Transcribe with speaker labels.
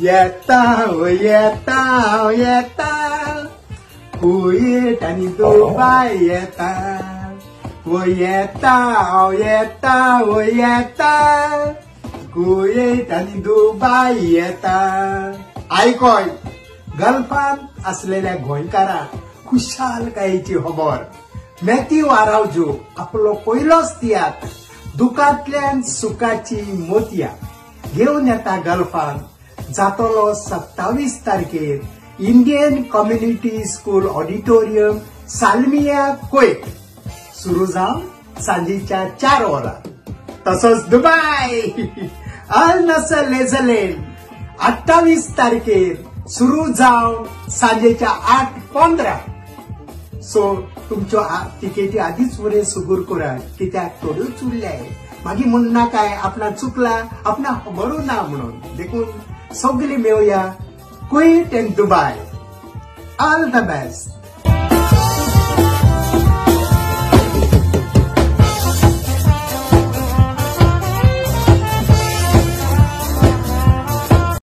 Speaker 1: येता येता येता कुवेट आनी दुबाय येता ओ येता येता ओ येता कुवेट आनी दुबाय येता. आयकोय गल्फांत असलेल्या गोंयकारांक खुशालकायेची खबर. मॅथ्यू आरावजो आपलो पयलोच तियात्र दुकांतल्यान सुखाची मोतया घेवन येता गल्फान. जातलो 27 तारखेर Indian community school auditorium, Salmiya, Kuwait. सुरू जावन सांजेच्या 4 वरां. तसोच दुबाय अल नसर लेझलेन 28 तारखेर सुरू जावन सांजेच्या 8:15. सो तुमच्यो तिकेटी आदीच वरे सुगूर करात, कित्याक थोड्योच उरल्याय. मागीर म्हणना काय आपणा चुकला, आपणा खबरूच ना म्हणून. देखून सगळी मेळया Kuwait and Dubai. All the best.